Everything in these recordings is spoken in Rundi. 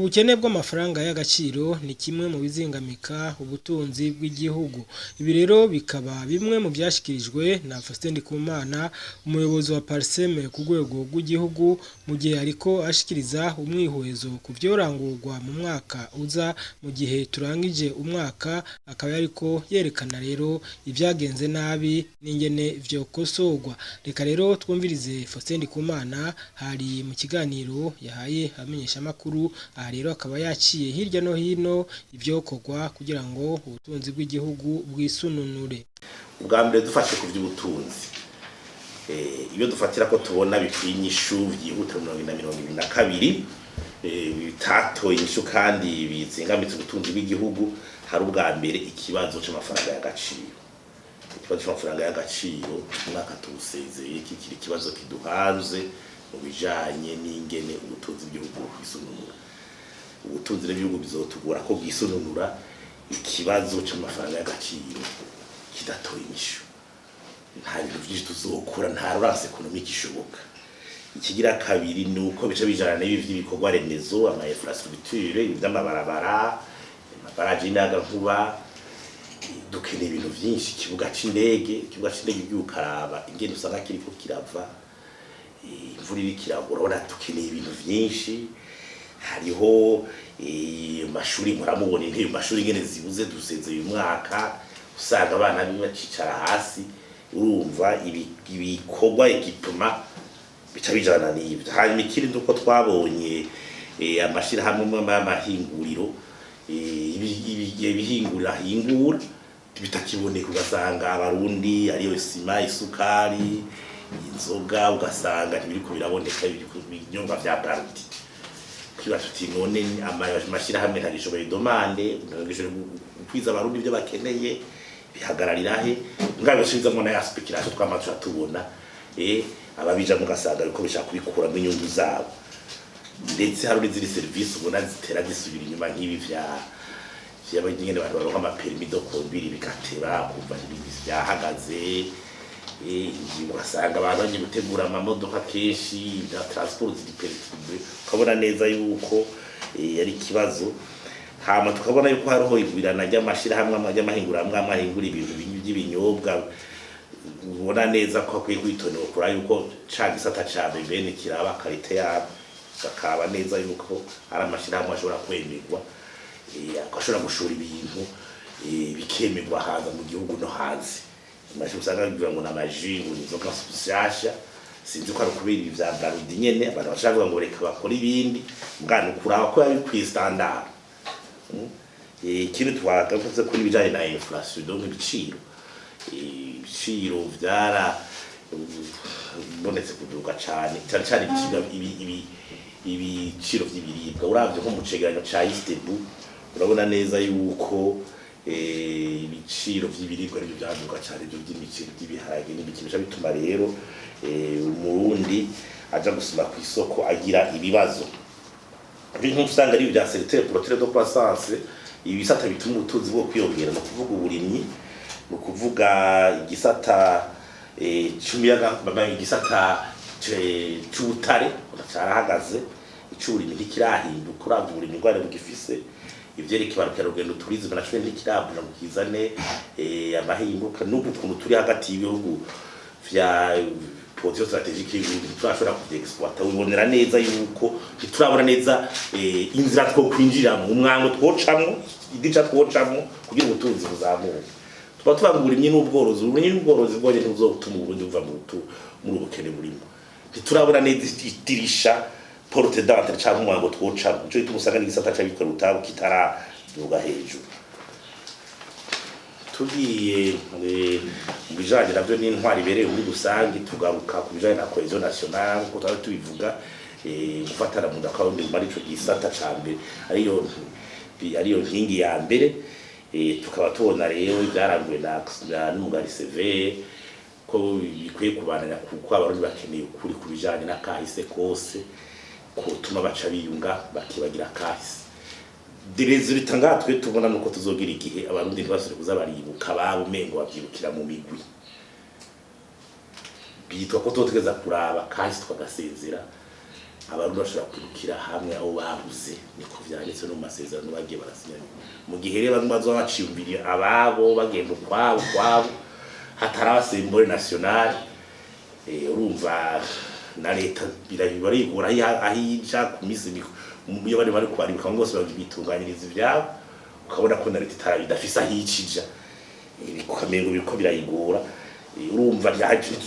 Ubukene bw'amafaranga y'agaciro ni kimwe mu bizingamika ubutunzi bw'igihugu. Ibi rero bikaba bimwe mu vyashikirijwe na Faustin Ndikumana, umuyobozi wa Parseme ku rwego rw'igihugu, mu gihe ariko ashikiriza umwihwezo ku vyorangurwa mu mwaka uza. Mu gihe turangije umwaka, akaba yariko yerekana rero ivyagenze nabi n'ingene vyokosorwa. Reka rero twumvirize Faustin Ndikumana, hari mu kiganiro yahaye abamenyeshamakuru. Aha rero akaba yaciye hirya no hino ivyokorwa kugira ngo ubutunzi bw'igihugu bwisununure. Ubwa mbere, dufashe ku by'ubutunzi, iyo dufatira ko tubona bikwiye inyishu byihuta 2022, bitatoye inyishu kandi bizingamitse ubutunzi bw'igihugu, hari ubwa mbere ikibazo c'amafaranga y'agaciro. Ikibazo c'amafaranga y'agaciro, umwaka tuwusezeye kikiri ikibazo kiduhanze mu bijanye n'ingene ubutunzi bw'igihugu bwisununura. Ubutunzi n'ibihugu bizotugora ko bwisununura ikibazo c'amafaranga y'agaciro kidatoye inyishu. Nta bintu vyinshi tuzokora, nta relance économique ishoboka. Ikigira kabiri ni uko bica bijana n'ibi vy'ibikorwa remezo, ama infrastructure, ivy'amabarabara, amabaraje y'imiyagankuba. Dukeneye ibintu vyinshi, ikibuga c'indege. Ikibuga c'indege ugiye ukaraba ingene usanga kiriko kirava, imvura iriko iragwa, urabona dukeneye ibintu vyinshi. Hariho amashuri, muramubona intebe mu mashuri ingene zibuze. Dusezeye uyu mwaka usanga abana bacicara hasi. Urumva ibikorwa équipement bica bijana n'ibyo. Hanyuma ikindi nuko twabonye amashirahamwe amwe y'amahinguriro, ibihinguriro ahingura bitakiboneka, ugasanga Abarundi ariyo sima, isukari, inzoga, ugasanga ntibiriko biraboneka, ibinyobwa vya Brarudi. Twibaza tuti: none amashirahamwe ntagishoboye demande, ntagishoboye gukwiza Abarundi ibyo bakeneye, bihagararira he? Ngaho bisubizamwo na ya spéculation twama tubona, ababija mugasanga ariko bishaka kubikuramo inyungu zabo. Ndetse hari n'izindi serivisi ubona zitera zisubira inyuma, nk'ibi vya vy'abanyene abantu baronka ama permis de conduire, bigateba, kumva byahagaze. Ugasanga abantu bagiye gutegura amamodoka kenshi na transport ziri perturbées, ukabona neza yuko ari ikibazo. Hama tukabona yuko hariho igwirana ry'amashirahamwe ry'amahinguriro amwe amwe ahingura ibintu by'ibinyobwa. Ubona neza ko hakwiye kwitondera kura yuko ca gisata ca BBN kiraba qualité yabo, bakaba neza yuko ari amashirahamwe ashobora kwemerwa, ashobora gushora ibintu, bikemerwa haza mu gihugu no hanze. Amashi usanga bivuga ngo n'ama jus, ngo inzoga nshasha, sinzi ko ari ukubera ibi vya Brarudi nyene, abantu bashaka kuvuga ngo reka bakore ibindi mbwana ukuraba ko yabikwiye standard. Ikindi twagavuze ko n'ibijanye na inflation, donc ibiciro. Ibiciro vyara bonetse kuduga cane, cane cane ibiciro ibiciro vy'ibiribwa. Uravye nko mu cegeranyo ca ISTEEBU, urabona neza yuko ibiciro vy'ibiribwa arivyo vyaduga cane, ivyo vy'imiceri, vy'ibiharage n'ibiki. Bica bituma rero Umurundi aja gusuma kw'isoko agira ibibazo. Ibyo usanga ari ibya secteur porteur de croissance, ibisata bituma ubutunzi bwo kwiyongera, ni ukuvuga uburimyi, ni ukuvuga igisata c'umuyaga, igisata c'ubutare carahagaze, ic'uburimyi ntikirahinduka. Uravye uburimyi ingwara bugifise, ivyerekeye abakerarugendo, tourisme, naco ntikirabura ngo kizane amahinduka. N'ubu ukuntu turi hagati y'ibihugu vya position stratégique y'ibihugu, ntiturashobora kuvyexploita. Wibonera neza yuko ntiturabona neza inzira twokwinjiramwo, umwango twocamwo, idica twocamwo kugira ubutunzi buzamuke. Tuba tuvuga uburimyi n'ubworozi. Uburimyi n'ubworozi bwonyene ntibuzotuma Uburundi buva muri ubukene burimo. Ntiturabona neza idirisha, porte d'entrée, canke umwango twocamwo. Nico gituma usanga n'igisata c'abikorera utwabo kitaraduga hejuru. Tugiye mu bijanye navyo n'intwari ibereye muri rusange, tugaruka ku bijanye na cohésion nationale, nkuko twari tubivuga, gufatana mu nda kw'Abarundi muri ico gisata ca mbere, ariyo nkingi ya mbere. Tukaba tubona rero ibyaranguwe na n'umugari CVR ko bikwiye kubandanya, kuko Abarundi bakeneye ukuri ku bijanye n'akahise kose kotuma baca biyunga, bakibagira akahise. Résultat ngaha twe tubona nuko tuzogira igihe Abarundi ntibasubire kuza baribuka ababo umengo bavyibukira mu migwi. Bitwa ko tuzotegeza kuraba kahise tukagasezera. Abarundi bashobora kwibukira hamwe aho babuze, niko vyanditse no mu masezerano bagiye barasinyana. Mu gihe rero bamwe bazoba baciyumviriye ababo, bagenda ukwabo ukwabo, hataraba symbole nationale, urumva na leta barigura aho ija ku minsi iyo bari kubaribuka bose bitunganyiriza ivyabo, ukabona ko na leta idafise aho icija, ukamengo biriko birayigora. Urumva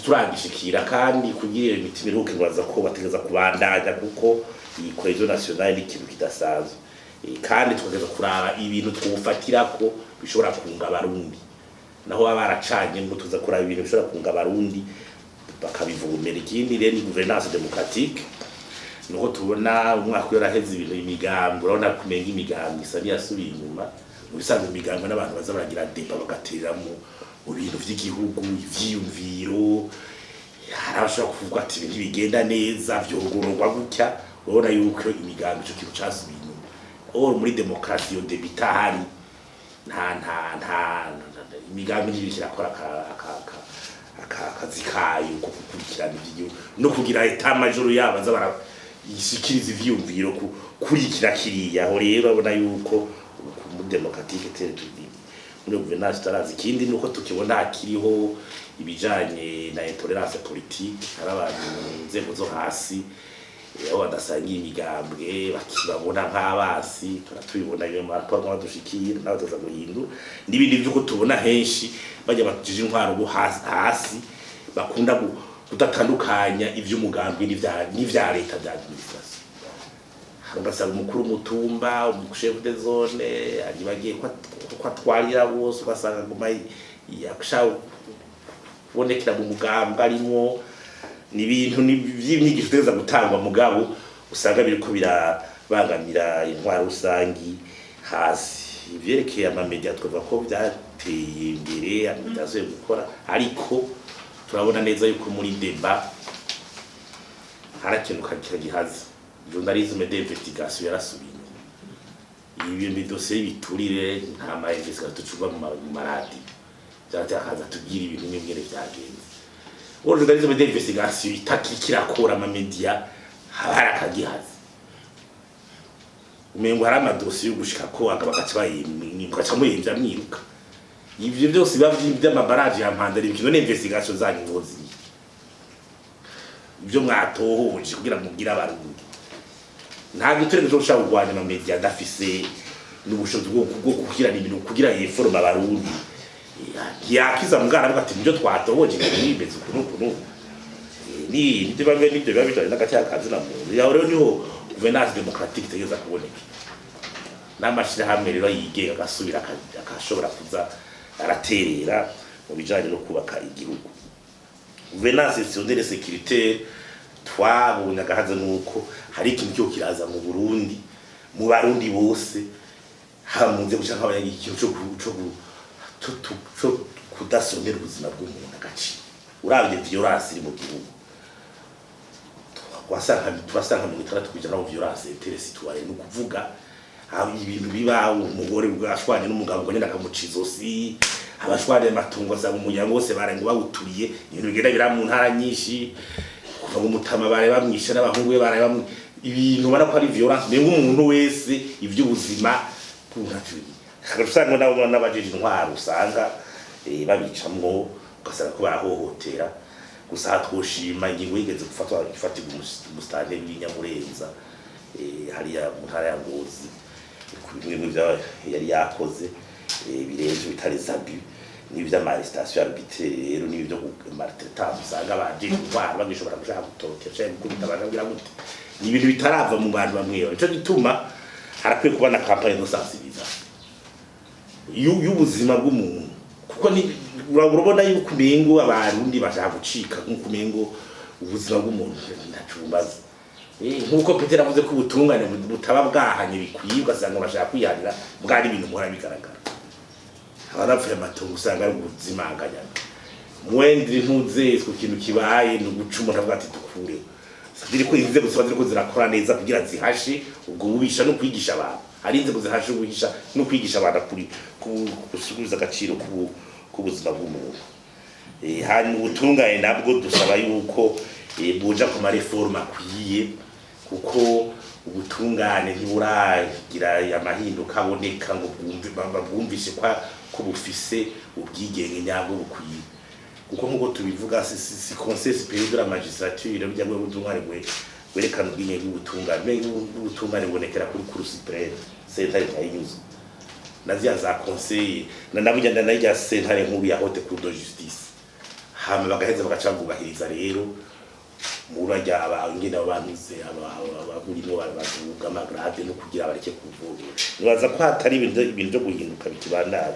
turagishikira kandi kugira iyo mitima iruhuke, baza ko bategeza kubandanya, kuko iyi cohésion nationale ni ikintu kidasanzwe. Kandi tukageza kuraba ibintu twufatirako bishobora kunga Abarundi, naho baba baracanye ngo tuza kuraba ibintu bishobora kunga Abarundi bakabivumera. Ikindi rero ni gouvernance démocratique, nuko tubona umwaka iyo yaraheze ibintu imigambi, urabona kumenga imigambi isa n'iyasubiye inyuma. Mu bisanzwe imigambi n'abantu baza baragira débat, bagaterera mu bintu vy'igihugu ivyiyumviro. Hari abashobora kuvuga ati ibintu ntibigenda neza, vyogororwa gutya. Urabona yuko imigambi ico kintu casubiye inyuma. Or muri demokarasi iyo débat itahari, nta imigambi ntibiriko irakora akazi kayo ko gukurikirana ivy'igihugu no kugira état-major yabo aza barayishikiriza ivyiyumviro kurikira kiriya. Aho rero urabona yuko muri démocratique tere turi muri gouvernance turazi. Ikindi nuko tukibona hakiriho ibijanye na intolérance politique. Hari abantu mu nzego zo hasi, aho badasangiye imigambwe bakibabona nk'abasi. Turatubibona iyo maraporo nk'abadushikira n'abatoza guhindura n'ibindi vy'uko tubona henshi bajya batije intwaro bo hasi hasi bakunda kudatandukanya ivy'umugambwe n'ivya leta vya administration. Ugasanga umukuru w'umutumba, chef de zone, aribagiye ko atwarira bose, ugasanga aguma yashaka kubonekera mu mugambwe arimwo. Ni ibintu vy'inyigisho zitegereza gutangwa, mugabo usanga biriko birabangamira intwaro rusangi hasi. Ivyerekeye ama médias, twavuga ko vyateye imbere, ama médias asubiye gukora, ariko turabona neza yuko muri débat hari ikintu kagihaze. Journalisme d'investigation yarasubiye inyuma. Ibi bidosiye y'ibiturire, nta ma investigation tucuva mu maradiyo vyateye akaza tubwira ibintu n'ingene vyagenze. Uwo journalisme d'investigation itakiriko irakora, ama médias haba hari akagihaze, umengo hari amadosiye yo gushika ko bagaca bagaca muyimvya mwiruka. Ivyo byose biba vy'amabaraje ya Mpanda n'ibikino n'investigation zanyu ngo ziri ibyo mwatohoje kugira mubwire Abarundi. Nta giturire cyo gushaka kurwanya ama médias adafise n'ubushobozi bwo kugira ibintu kugira yiforoma Abarundi. Ntiyakiza mugara avuga ati nibyo twatohoje, ibintu bimeze uku n'uku n'uku. Ni nibyo biba, nibyo biba bijanye n'agati y'akazi na muntu yaho. Rero niho gouvernance démocratique itegereza kuboneka, n'amashirahamwe rero yigenga agasubira akashobora kuza araterera mu bijanye no kubaka igihugu. Gouvernance institutionnelle sécuritaire, twabonye agahaze nuko hari ikintu cyo kiraza mu Burundi, mu Barundi bose, haba mu nzego canke abanyagihugu, ikintu co kudasonera ubuzima bw'umuntu agaciro. Uravye violence iri mu gihugu, wasanga turasanga 60% aho violence intercitoyenne, ni ukuvuga aho ibintu biba, umugore ashwanye n'umugabo ngo nyene akamuca izosi, abashwanye amatungo, asanga umuryango wose barenga bawuturiye. Ibintu bigenda bira mu ntara nyinshi, kuva mu Mutama bare bamwishe n'abahungu be bare bamwe, ibintu ubona ko ari violence, mbega umuntu wese ivy'ubuzima usanga nabo n'abajeje intwaro usanga babicamwo, ugasanga ko barahohotera. Gusa aha twoshima ingingo yigeze gufatwa, ifatirwa umusitanteri w'Inyamurenza, hariya mu ntara ya Ngozi, ku bimwe mu vyo yari yakoze, birenze bitari zabu n'ivy'ama arrestation arbitraire. Rero n'ibyo maltraitance, usanga abajeje intwaro bagishobora gushaka gutotera canke gukubita abantu bagira gute. Ni ibintu bitarava mu bantu bamwe. Nico gituma harakwiye kuba na campagne de sensibilisation y'ubuzima bw'umuntu, kuko ni urabona yuko umengo Abarundi bashaka gucika nk'uko umengo ubuzima bw'umuntu ntaco bumaze. Nk'uko Peter avuze ko ubutungane butaba bwahanye bikwiye, ugasanga bashaka kwihanira bwari ibintu muhora bigaragara. Abarapfuye amatongo usanga ari ubuzimanganya mwendiri ntuzeswe. Ikintu kibaye ni uguca umuntu avuga ati dukureho. Ziri ko inzego ziba ziriko zirakora neza kugira zihashe ubwo bubisha no kwigisha abantu. Hari inzego zihashe ubuhisha no kwigisha abantu kuri gusubiza agaciro k'ubuzima bw'umuntu. Hanyuma ubutungane nabwo dusaba yuko buja ku ma réformes akwiye. Kuko ubutungane ntiburagira amahinduka aboneka ngo bwumve, babwumvishe ko bufise ubwigenge nyabwo bukwiye. Kuko nk'uko tubivuga, si Conseil supérieur de la magistrature, burya rwego rw'ubutungane rwerekana ubwigenge bw'ubutungane. Ubwigenge bw'ubutungane bubonekera kuri Cour suprême, sentare ntayinyuzwa na ziriya za conseil na burya na rya sentare nkuru ya Haute Cour de justice. Hama bagaheza bagaca bubahiriza rero murajya aba ingene abo bantuze ababurimwo baduga ama grades no kugira bareke kuvura. Nibaza ko hatari ibintu byo guhinduka bikibandanya.